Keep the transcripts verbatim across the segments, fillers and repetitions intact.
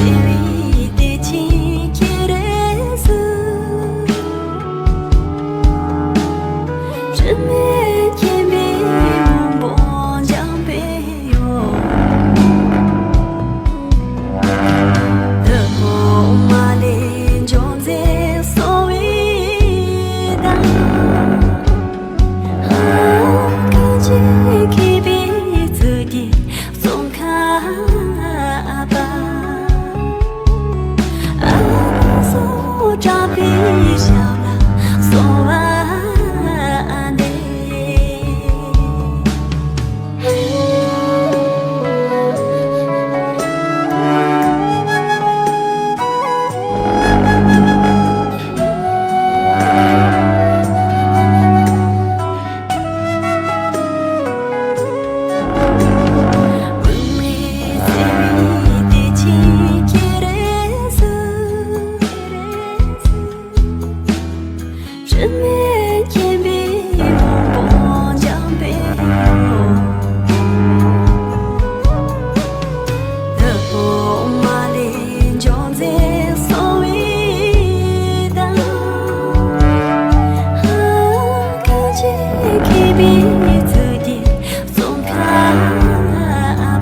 བདེ་བའི་བདེ་ཆེན་སྤྱན་རས་གཟིགས། དྲི་མེད་མཁྱེན་པའི་དབང་པོ་འཇམ་དཔལ་ཡུམ། བདུད་དཔུང་མ་ལུས་འཇོམས་མཛད་གསང་བའི་བདག། ལྷ་སྐལ་གྱིས་ཁེབས་པའི་གཙུག་གི་ཙོང་ཁ་པ། ཨ་ནུ་གསུང་དྲག་པོའི་ཞབས་ལ་གསོལ་བ་འདེབས། དྲི་མེད་མཁྱེན་པའི་དབང་པོ་འཇམ་དཔལ་ཡུམ། བདུད་དཔུང་མ་ལུས་འཇོམས་མཛད་གསང་བའི་བདག། ལྷ་སྐལ་གྱིས་ཁེབས་པའི་གཙུག་གི་ཙོང་ཁ་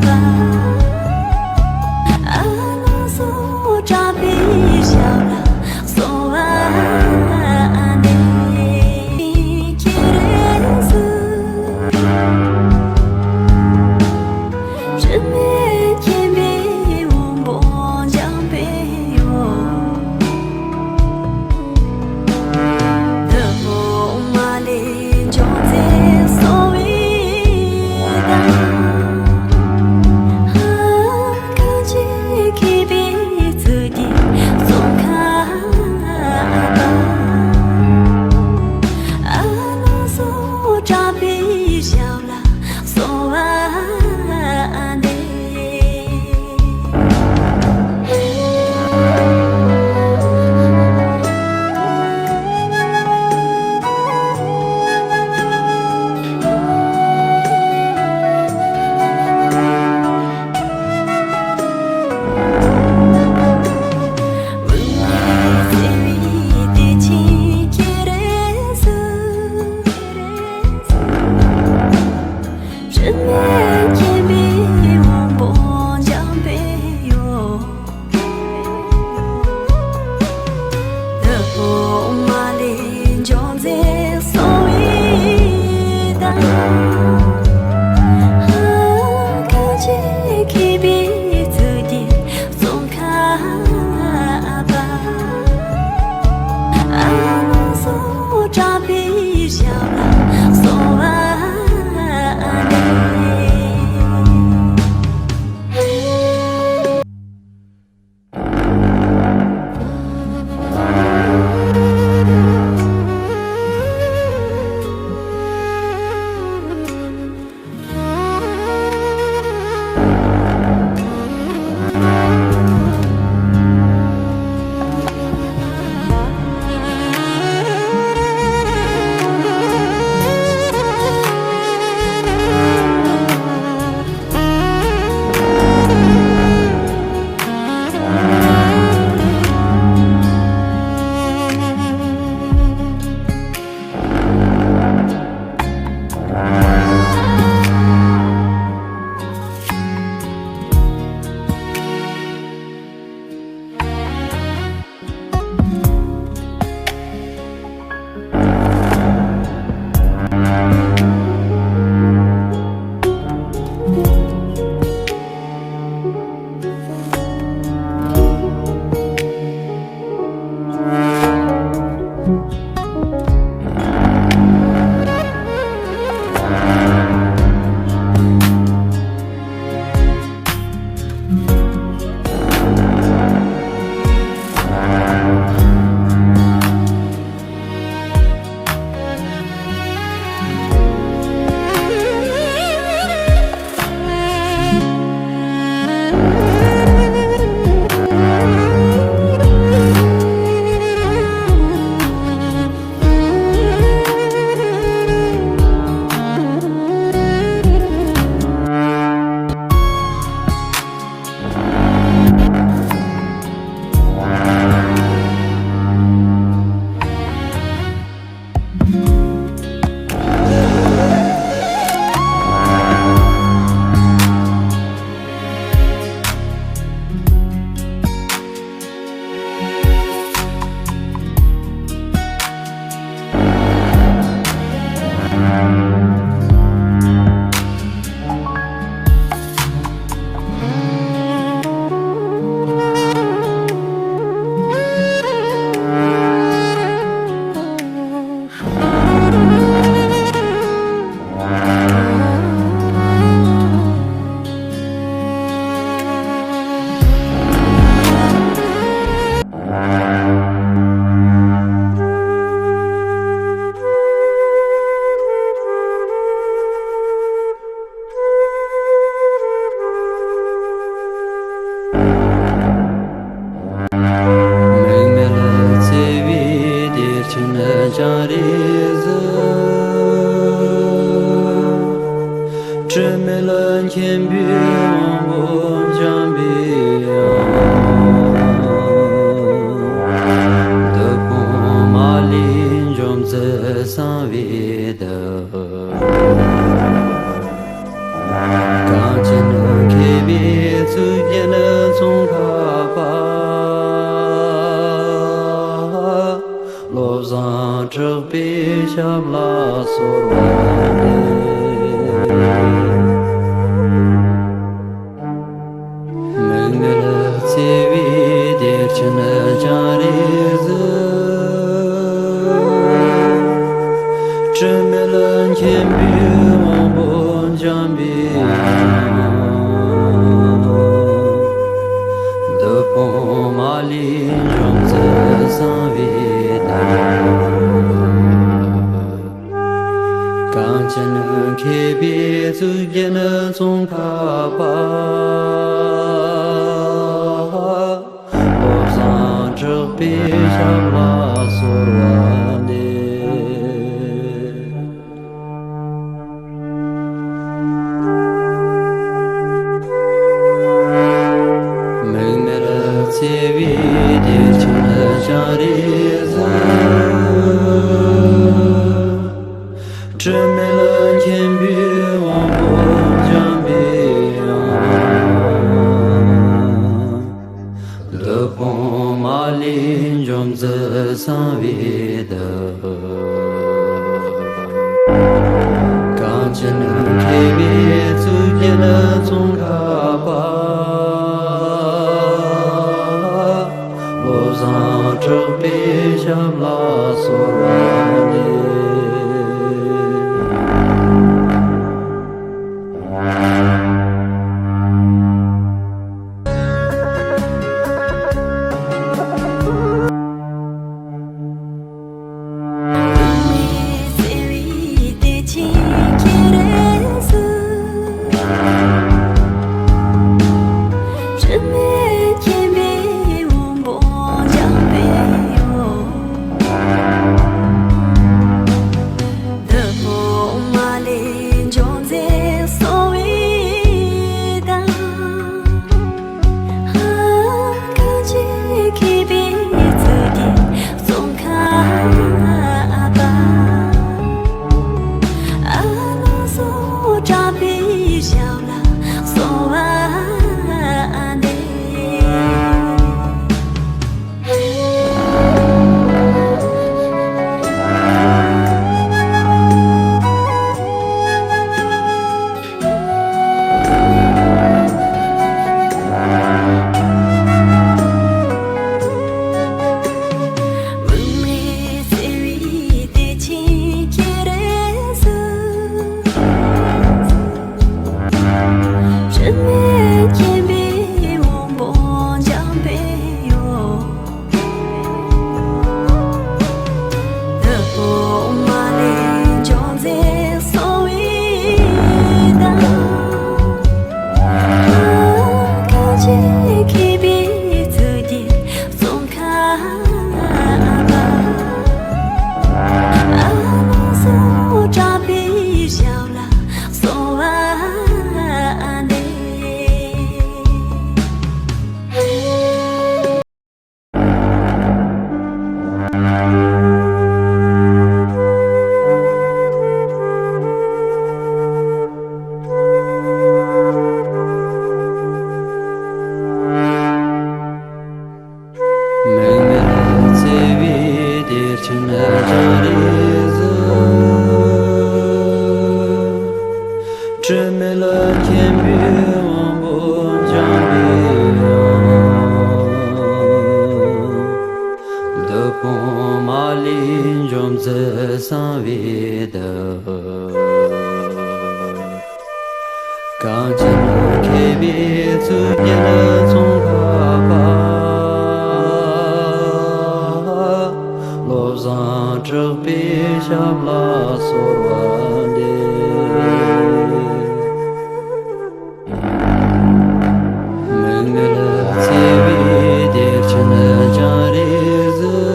པ། ཨ་ནུ་གསུང་དྲག་པོའི་ཞབས་ལ་གསོལ་བ་འདེབས། སྤྱན་རས་གཟིགས། དྲི་མེད་མཁྱེན་པའི་དབང་པོ་འཇམ་དཔལ་ཡུམ། བདུད་དཔུང་མ་ལུས་འཇོམས་མཛད་གསང་བའི་བདག། ལྷ་སྐལ་གྱིས་ཁེབས་པའི་གཙུག་གི་ཙོང་ཁ་པ། ཨ་ནུ་གསུང་དྲག་པོའི་ཞབས་ལ་གསོལ་བ་འདེབས། དྲི་མེད་མཁྱེན་པའི་དབང་པོ་འཇམ་དཔལ་ཡུམ། བདུད་དཔུང་མ་ལུས་འཇོམས་མཛད་གསང་བའི་བདག། ལྷ་སྐལ་གྱིས་ཁེབས་པའི་གཙུག་གི་ཙོང་ཁ་པ། ཨ་ནུ་གསུང་དྲག་པོའི་ཞབས་ལ་གསོལ་བ་འདེབས། ཞབས་ལ་གསོལ་བ་འདེབས། དམིགས་མེད་བརྩེ་བའི་གཏེར་ཆེན་སྤྱན་རས་གཟིགས། དྲི་མེད་མཁྱེན་པའི་དབང་པོ་འཇམ་པའི་དབྱངས། བདུད་དཔུང་མ་ལུས་འཇོམས་མཛད་གསང་བའི་བདག། གངས་ཅན་མཁས་པའི་གཙུག་རྒྱན་ཙོང་ཁ་པ། བློ་བཟང་གྲགས་པའི་ཞབས་ལ་གསོལ་བ་འདེབས། དམིགས་མེད་བརྩེ་བའི་གཏེར་ཆེན་སྤྱན་རས་གཟིགས། དྲི་མེད་མཁྱེན་པའི་དབང་པོ་འཇམ་པའི་དབྱངས། བདུད་དཔུང་མ་ལུས་འཇོམས་མཛད་གསང་བའི་བདག། གངས་ཅན་མཁས་པའི་གཙུག་རྒྱན་ཙོང་ཁ་པ། བློ་བཟང་གྲགས་པའི་ཞབས་ལ་གསོལ་བ་འདེབས། བདུད་དཔུང་མ་ལུས་འཇོམས་མཛད་གསང་བའི་བདག། གངས་ཅན་མཁས་པའི་གཙུག་རྒྱན་ཙོང་ཁ་པ། བློ་བཟང་གྲགས་པའི་ཞབས་ལ་གསོལ་བ་འདེབས། དམིགས་མེད་བརྩེ་བའི་གཏེར་ཆེན་སྤྱན་རས་གཟིགས། དྲི་མེད་མཁྱེན་པའི་དབང་པོ་འཇམ་པའི་དབྱངས། བདུད་དཔུང་མ་ལུས་འཇོམས་མཛད་གསང་བའི་བདག། གངས་ཅན་མཁས་པའི་གཙུག་རྒྱན་ཙོང་ཁ་པ། བློ་བཟང་གྲགས་པའི་ཞབས་ལ་གསོལ་བ་འདེབས། དམིགས་མེད་བརྩེ་བའི་གཏེར་ཆེན་སྤྱན་རས་གཟིགས། དྲི་མེད་མཁྱེན་པའི་དབང་པོ་འཇམ་པའི་དབྱངས། བདུད་དཔུང་མ་ལུས་འཇོམས་མཛད་གསང་བའི་བདག། གངས་ཅན་མཁས་པའི་གཙུག་རྒྱན་ཙོང་ཁ་པ། བློ་བཟང་གྲགས་པའི་ཞབས་ལ་གསོལ་བ་འདེབས། དམིགས་མེད་བརྩེ་བའི་གཏེར་ཆེན་སྤྱན་རས་གཟིགས།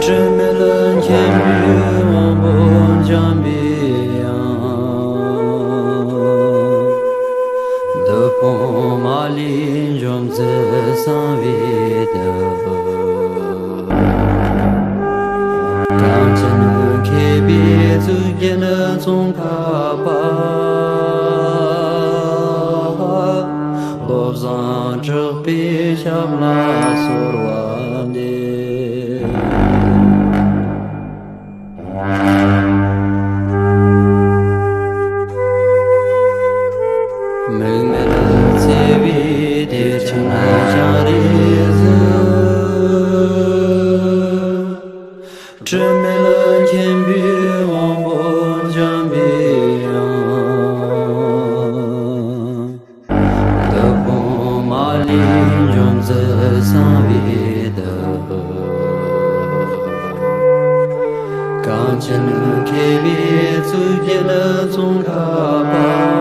དྲི་མེད་མཁྱེན་པའི་དབང་པོ་འཇམ་པའི་དབྱངས། བདུད་དཔུང་མ་ལུས་འཇོམས་མཛད་གསང་བའི་བདག། གངས་ཅན་མཁས་པའི་གཙུག་རྒྱན་ཙོང་ཁ་པ། བློ་བཟང་གྲགས་པའི་ཞབས་ལ་གསོལ་བ་འདེབས། མིག་མེད་ལ་བརྩེ་བའི་གཏེར་ཆེན་ཞིང་རས་གཟིགས། དྲི་མེད་ལ་མཁྱེན་པའི་དབང་པོ་འཇམ་པའི་དབྱངས། བདུད་དཔུང་མ་ལུས་འཇོམས་མཛད་གསང་བའི་བདུད། གངས་ཅན་མཁས་པའི་གཙུག་རྒྱན་ཙོང་ཁ་པ།